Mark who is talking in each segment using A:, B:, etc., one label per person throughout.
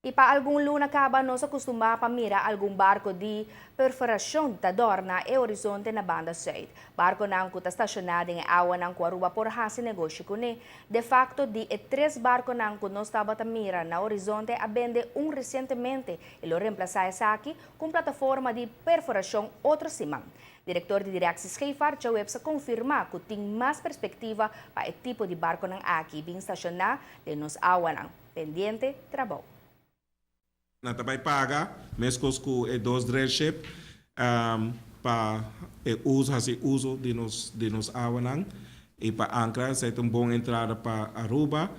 A: I pa algun luna kaba nos a kustumá pa mira algun barko di perforashon ta dòrna e horizonte na banda sùit. Barkonan ku ta stashoná den e awanan ku Aruba por hasi negoshi kuné. De fakto di e tres barkonan ku nos tabata mira na horizonte a bende un resientemente i lo remplasá esaki ku un plataforma di perforashon otro siman. Direktor di Directie Scheepvaart djaweps a konfirmá ku tin mas perspektiva pa e tipo di barkonan aki bin stashoná den nos awanan. Pendiente trabou.
B: Nan ta bai paga, meskos ku e dos drillship, pa e uso, hasi uso di nos di nos awanan i pa ankra. Esei ta un bon entrada pa Aruba.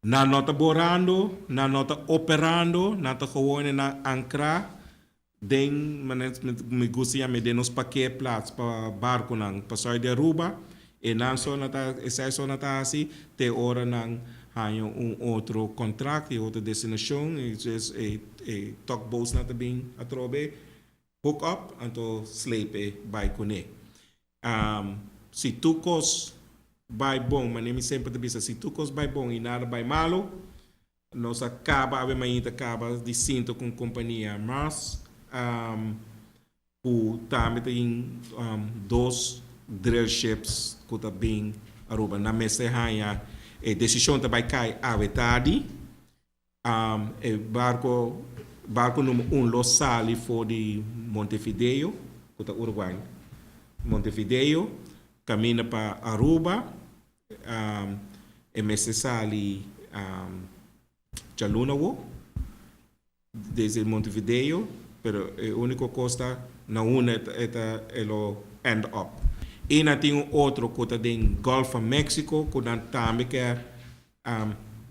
B: Nan no ta borando, nan no ta operando, nan ta gewoon nan ankrá den, manera mi gusta yam'é, den nos parkeerplaats pa barkunan pa sòi di Aruba. E nan so nan ta, esei so nan ta hasi te ora nan haña un otro kontrakt i otro destinashon i despues e e tugboatsnan ta bin atrobe hook up anto slepe bai kuné. Si tur kos bai bon, manera mi semper ta bisa, si tur kos bai bon i nada bai malu, nos a kaba awe mainta kaba di sinta ku un kompania mas ku tambe ta tin dos drill ships ku ta bin Aruba. Nan mester haña e desishon ta bai kai awe tardi. E barko barko number un lo sali for di Montevideo, ku ta Uruguay, Montevideo kaminda pa Aruba. E mester sali djaluna awo desde Montevideo, pero e úniko kos ta na unda e ta e lo end up. I nan tin un otro ku ta den Gulf of Mexico ku nan tambe ke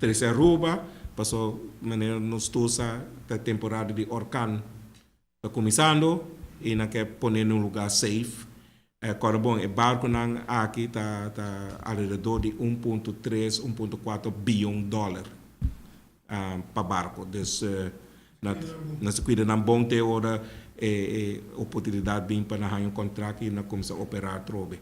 B: trese Aruba, paso manera nos tur sa ta temporada di orkan ta kuminsando i nan ke pone na un lugar safe. Kòrda bon, e barkunan aki ta ta alrededor di 1.3, 1.4 biyon dòler pa barku. Dus nan si kuida nan bon te ora e oportunidat bin pa nan haña un kontrakt i nan kuminsá operá atrobe.